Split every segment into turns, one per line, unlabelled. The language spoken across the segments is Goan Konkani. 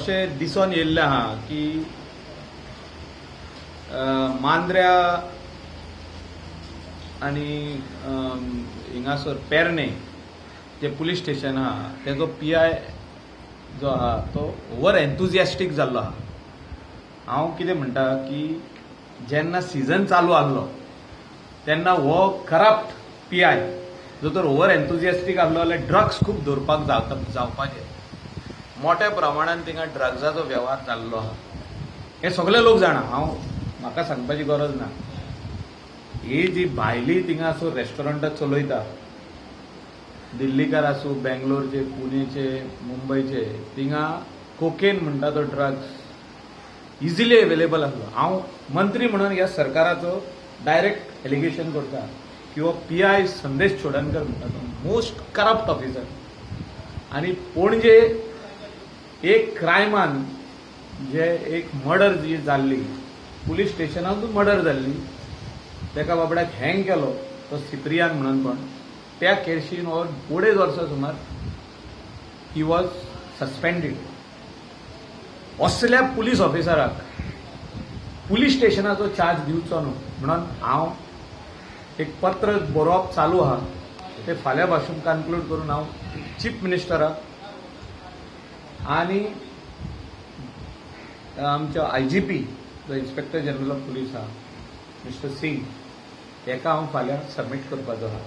अशें दिसून येयल्लें आहा की मांद्र्या आनी हिंगासर पेरणे जे पुलीस स्टेशन आहा, तेजो पीआय जो आहा तो ओवर एन्थुजियास्टीक जाल्लो आहा. हांव कितें म्हणटा की जेन्ना सिजन चालू आहलो तेन्ना हो करप्ट पीआय जो तर ओवर एन्थुजियास्टीक आहलो जाल्यार ड्रग्स खूब दवरपाक जावपाचे. मोठ्या प्रमाणान थिंगा ड्रग्साचो वेव्हार जाल्लो आहा, हे सगळे लोक जाणा, हांव म्हाका सांगपाची गरज ना. ही जी भायली थिंगासर रेस्टॉरंटां चलयता, दिल्लीकार आसूं, बेंगलोरचे, पुणेचे, मुंबयचे, थिंगा कोकेन म्हणटा तो ड्रग्स इजिली अवेलेबल आसलो. हांव मंत्री म्हणून ह्या सरकाराचो डायरेक्ट एलिगेशन करता की हो पीआय संदेश चोडणकर म्हणटा तो मोस्ट करप्ट ऑफिसर. आनी पणजे एक क्रायमान जे एक मर्डर जी जाल्ली, पुलीस स्टेशनांतूच मर्डर जाल्ली, तेका बाबड्याक हँग केलो तो सिप्रियान म्हणून कोण, त्या केशीन हो अडेज वर्सां सुमार he was suspended. असल्या पुलीस ऑफिसराक पुलीस स्टेशनाचो चार्ज दिवचो न्हू म्हणून हांव एक पत्र बरोवप चालू आहा, ते फाल्यां भाशून कन्क्लूड करून हांव चीफ मिनिस्टराक आनी आमचो आयजीपी जो इन्स्पेक्टर जनरल ऑफ पुलीस आहा मिस्टर सिंग, तेका हांव फाल्यां सबमीट करपाचो आहा.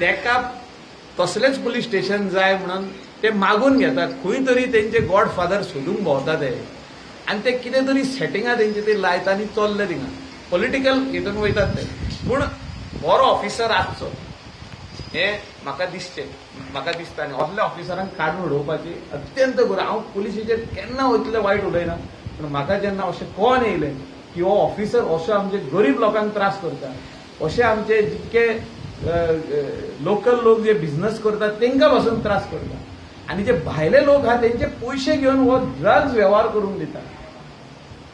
तेका तसलेच पुलीस स्टेशन जाय म्हणून ते मागून घेतात. खंय तरी तेंचे गॉड फादर सोदूंक भोंवता ते आनी ते कितें तरी सेटिंगां तेंचे ते लायता आनी चल्ले थिंगा पॉलिटिकल हितून वयतात ते. पूण बरो ऑफिसर आसचो हें म्हाका दिसचें, म्हाका दिसता. आनी असल्या ऑफिसरांक काडून उडोवपाची अत्यंत गरज. हांव पुलिशीचेर केन्ना इतलें वायट उलयना, पूण म्हाका जेन्ना अशें कोण येयलें की हो ऑफिसर असो आमचे गरीब लोकांक त्रास करता, अशे आमचे जितके लोकल लोक जे बिझनस करतात तांकां पासून त्रास करता आनी जे भायले लोक आहा तेंचे पयशे घेवन हो ड्रग्स वेव्हार करूंक दिता,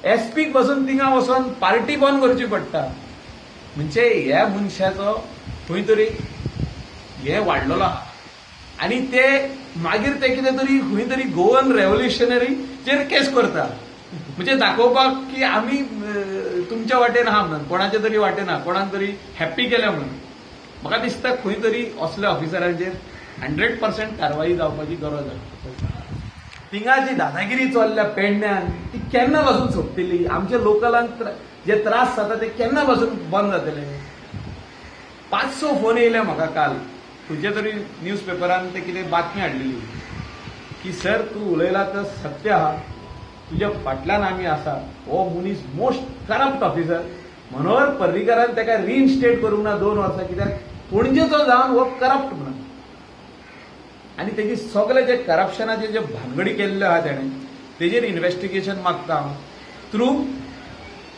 एसपीक पासून थिंगा वचोन पार्टी बंद करची पडटा, म्हणजे ह्या मनशाचो खंय तरी हे वाडलेलो आहा. आनी ते मागीर ते कितें तरी खंय तरी गोवन रेव्होल्युशनरीचेर केस करता, म्हणजे दाखोवपाक की आमी तुमच्या वाटेन आहा म्हणून, कोणाच्या तरी वाटेन आहा, कोणाक तरी हॅप्पी केल्या म्हणून. म्हाका दिसता खंय तरी असल्या ऑफिसरांचेर 100% कारवाई जावपाची गरज आसा. थिंगा जी दादागिरी चल्ल्या पेडण्यान ती केन्ना पासून सोंपतली? आमच्या लोकलांक जे त्रास जाता ते केन्ना पासून बंद जातले? 5-6 फोन येयले म्हाका काल. खंयच्या तरी न्यूज पेपरान ते कितें बातमी हाडलेली की सर तूं उलयला तर सत्य आहा, तुज्या फाटल्यान आमी आसा, हो मनीस मोस्ट करप्ट ऑफिसर. मनोहर पर्रीकारान ताका रिइन्स्टेट करूंक ना 2 वर्सां, कित्याक पणजेचो जावन हो करप्ट म्हणून. आनी तेजी सगळे जे करप्शनाचे जे भानगडी केल्ल्यो आहा तेणें तेजेर इन्व्हेस्टिगेशन मागता हांव थ्रू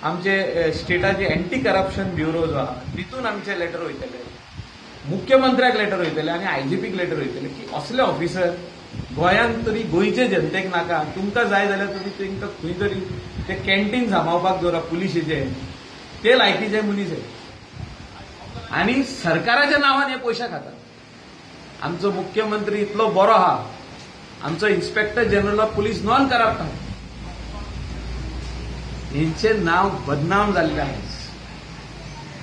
आमचे स्टेटाचे एंटी करप्शन ब्युरो जो आहा तितून आमचे लेटर वयतले, मुख्यमंत्र्याक लेटर वयतले आनी आयजीपीक लेटर वयतले की असले ऑफिसर गोंयांत तरी गोंयचे जनतेक नाका. तुमकां जाय जाल्यार तुमी तांकां खंय तरी ते कॅन्टीन सांबाळपाक दवरा पुलिशेचे, ते लायकीचे मनीस आनी सरकाराच्या नांवान हे पयशे खातात. आमचो मुख्यमंत्री इतलो बरो आहा, आमचो inspector general of police non corrupt आहा, हेंचे नांव बदनाम जाल्लें आहा.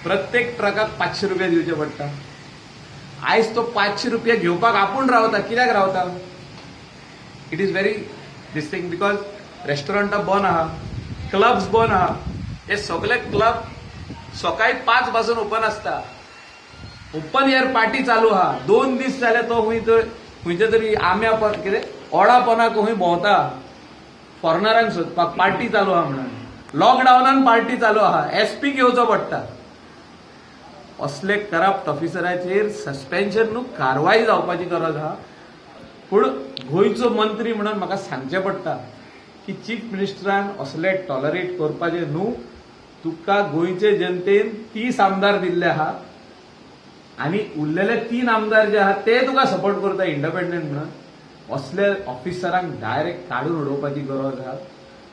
प्रत्येक ट्रकाक 500 रुपया दिवचे पडटा. आयज तो 500 रुपया घेवपाक आपूण रावता. कित्याक रावता? It is very this thing because रेस्टॉरंटां बंद आहा, क्लब्स बंद आहा. हे सगळे क्लब सकाळी 5 पासून ओपन आसता. ओपन एयर पार्टी चालू आहा. 2 दीस जाले तो खंय तर खंयच्या तरी आम्या कितें ओडा पोना खंय भोंवता फॉरेनरांक सोदपाक, पार्टी चालू आहा म्हणून. लॉकडावनान पार्टी चालू आहा, एसपीक येवचो पडटा. असले करप्ट ऑफिसराचेर सस्पेन्शन न्हू, कारवाई जावपाची गरज आहा. पूण गोंयचो मंत्री म्हणून म्हाका सांगचें पडटा की चीफ मिनिस्टरान असले टॉलरेट करपाचें न्हू. तुका गोंयचे जनतेन 30 आमदार दिल्ले आहा आनी उरलेले 3 आमदार जे आहा ते तुका सपोर्ट करता इंडिपेंडंट म्हणून. असले ऑफिसरांक डायरेक्ट काडून उडोवपाची गरज आहा.